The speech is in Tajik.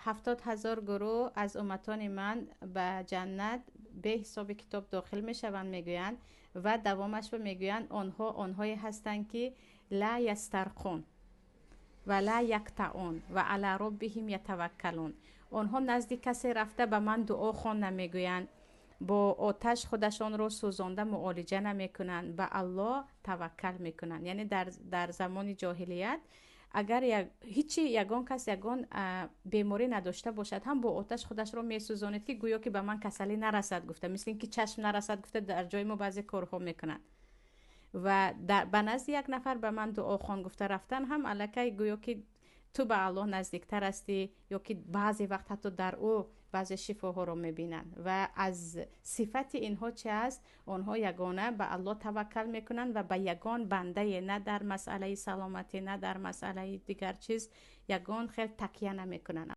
70,000 гурӯҳ аз умматони ман ба ҷаннат бе ҳисоби китоб дохил мешаванд, мегӯянд, ва давомашро мегӯянд: онҳо онҳое ҳастанд, ки ла ястарқун ва ла яктаун ва ала роббиҳим ятаваккалун. Онҳо назди касе рафта ба ман дуо хон намегӯянд, бо оташ худашонро сӯзонда муолиҷа намекунанд, ба Аллоҳ таваккал мекунанд. Яъне дар замони ҷоҳилият агар ҳичи ягон кас ягон беморӣ надошта бошад ҳам, бо оташ худашро месӯзонед, ки гӯё ки ба ман касалӣ нарасад гуфта, мисли ин ки чашм нарасад гуфта, дар ҷои мо баъзе корҳо мекунанд. Ва ба назди як нафар ба ман дуо хон гуфта рафтан ҳам аллакай гӯё ки ту ба Аллоҳ наздиктар ҳастӣ, ё ки баъзе вақт ҳатто дар ӯ баъзе шифоҳоро мебинанд. Ва аз сифати инҳо чи аст? Онҳо ягона ба Аллоҳ таваккал мекунанд ва ба ягон бандае, на дар масъалаи саломатӣ, на дар масъалаи дигар чиз, ягон хел такя намекунанд.